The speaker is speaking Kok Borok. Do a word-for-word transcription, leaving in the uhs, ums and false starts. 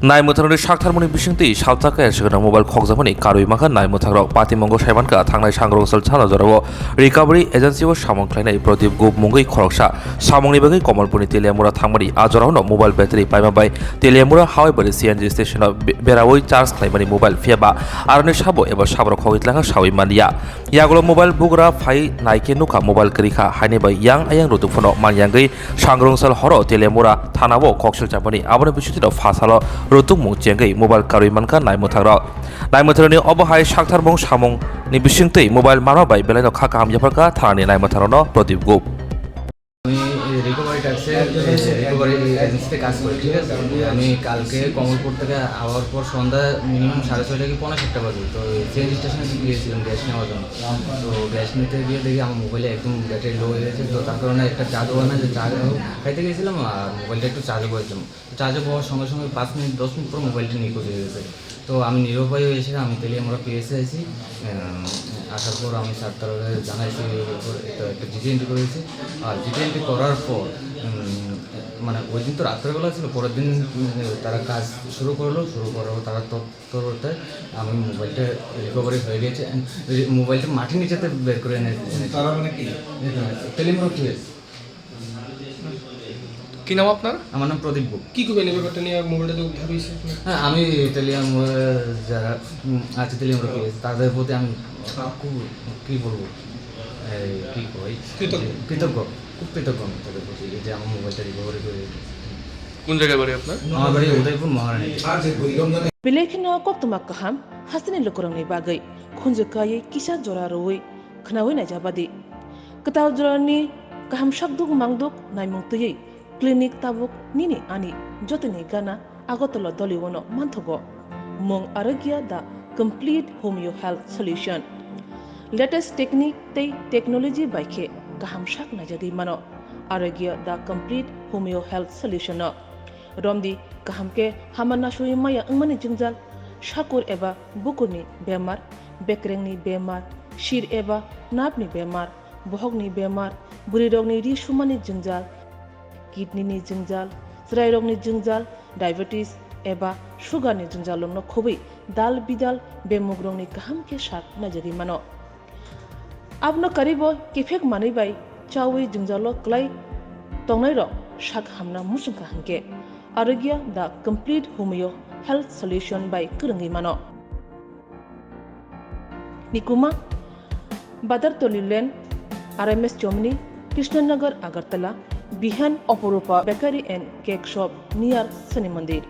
Naimwtharni saktharmani bisingtwi salsa kaya swkangno mobile khokjakmani karwi mankha naimwthangrok. Patimungo saimankha, thangnai sangrong sal chana jorao recovery agency o samung khlainai Pradip Gup mungwi khoroksa samungni bagwi Kamalpurni Teliamura thangmani. A jorao no mobile battery paima bai Teliamura Hawai bari C N G station o be-, berawi charge khlaimani mobile, phiyaba aroni sabo eba sabrok khogwi tlangkha sawi manya. Yagulo mobile bugra phai naikhe nukha mobile kwrwikha, haini bai yang ayang rutuk phano manyangwi sangrong sal horo Teliamura thanao khoksil chapani. Aboni bisingtwi no phasalo rutukmung chengwi mobile karwi mankha naimwthangrok. Naimwtharni obo hai saktharmung samungni bisingtwi mobile manma bai belaino kha kaham yapharkha thanani naimwthangrokno Pradip Gup. আমি এই রিকভারি ট্যাক্সের, এই রিকভারি এজেন্সিতে কাজ করি, ঠিক আছে? আমি কালকে কমলপুর থেকে আওয়ার পর সন্ধ্যা মিনিমাম সাড়ে ছয়টা কি পৌনে সাতটা বাজে, তো এই সিএনজি স্টেশনে গিয়েছিলাম গ্যাস নেওয়ার জন্য। তো গ্যাস নিতে গিয়ে দেখি আমার মোবাইলে একদম ব্যাটারি লো হয়ে গেছে, তো তার কারণে একটা চা দোকানে যে চা খাইতে গেছিলাম আর মোবাইলটা একটু চার্জে বসেছিলাম। তো চার্জে বসার সঙ্গে সঙ্গে পাঁচ মিনিট, দশ মিনিট পর মোবাইলটা নিখোঁজ হয়ে গেছে। তো আমি নিরুপায় হয়ে এসে আমি তেলিয়ামুড়া পিএসএ আইছি। আহ, আসার পর আমি স্যার তারা জানাইছি, এর উপর একটা, একটা জিডি এন্ট্রি করেছি। আর জিডি এন্ট্রি করার পর, উম, মানে, ওই দিন তো রাত্রেবেলা ছিল, পরের দিন, উম, তারা কাজ শুরু করলো, শুরু করার পর তারা তৎপরতায় আমি মোবাইলটা রিকভারি হয়ে গেছে। And রি-, মোবাইলটা মাটির নিচেতে বের করে এনে, এনে তারা মানে কি? এখানে তেলিয়ামুড়া পিএস। কি নাম আপনার? আমার নাম প্রদীপ গুপ্ত। কি করবেন এই ব্যাপারটা নিয়ে, মোবাইলটা তো উদ্ধার হয়েছে আপনার? হ্যাঁ, আমি তেলিয়ামুড়া যারা, উম, আছে তেলিয়ামুড়া পিএস, তাদের প্রতি আমি খুব, কি বলবো, এই, কি কই? কৃতজ্ঞ। কৃতজ্ঞ, খুব কৃতজ্ঞ আমি তাদের প্রতি, এই যে আমার মোবাইলটা রিকভারি করে। কোন জায়গায় বাড়ি আপনার? আমার বাড়ি উদয়পুর মহারানী। Belai kheno koktwma kaham hasteni lukurokni bagwi khunju kaiwi kisa jora rwui khwnaui naijabadi. Kwtal jorani kaham sakduk mangduk naimung twiwi clinic tabuk nini ani jotoni gana Agartala Doliwono manthogo. Mung Arogya the complete homeo health solution. Latest technique tei technology bai khe kaham sak naijagwi mano. Arogya the complete homeo health solution no. Romdi kaham khe hama nasui maya wngmani jwngjal, sakur eba bukurni bemar, bekrengni bemar, sir eba napni bemar, bohokni bemar, bwrwirokni ri sumani jwngjal, kidney ni jwngjal, chwrairokni jwngjal, diabetes eba sugar ni jwngjalrokno khobwi dal bidal bemugrokni kaham khe sak naijagwi mano. Abono karibo kiphek manwi bai chaui jwngjalo kwlai tongnairok sak hamna muchungkha hinkhe Arogya the complete homeo health solution bai kwrwngwi mano. Nikuma, Badartoli Lane, R M S Chomni, Krishnanagar, Agartala, Bihan, Oporupa Bakery and Cake Shop near Shani Mandir.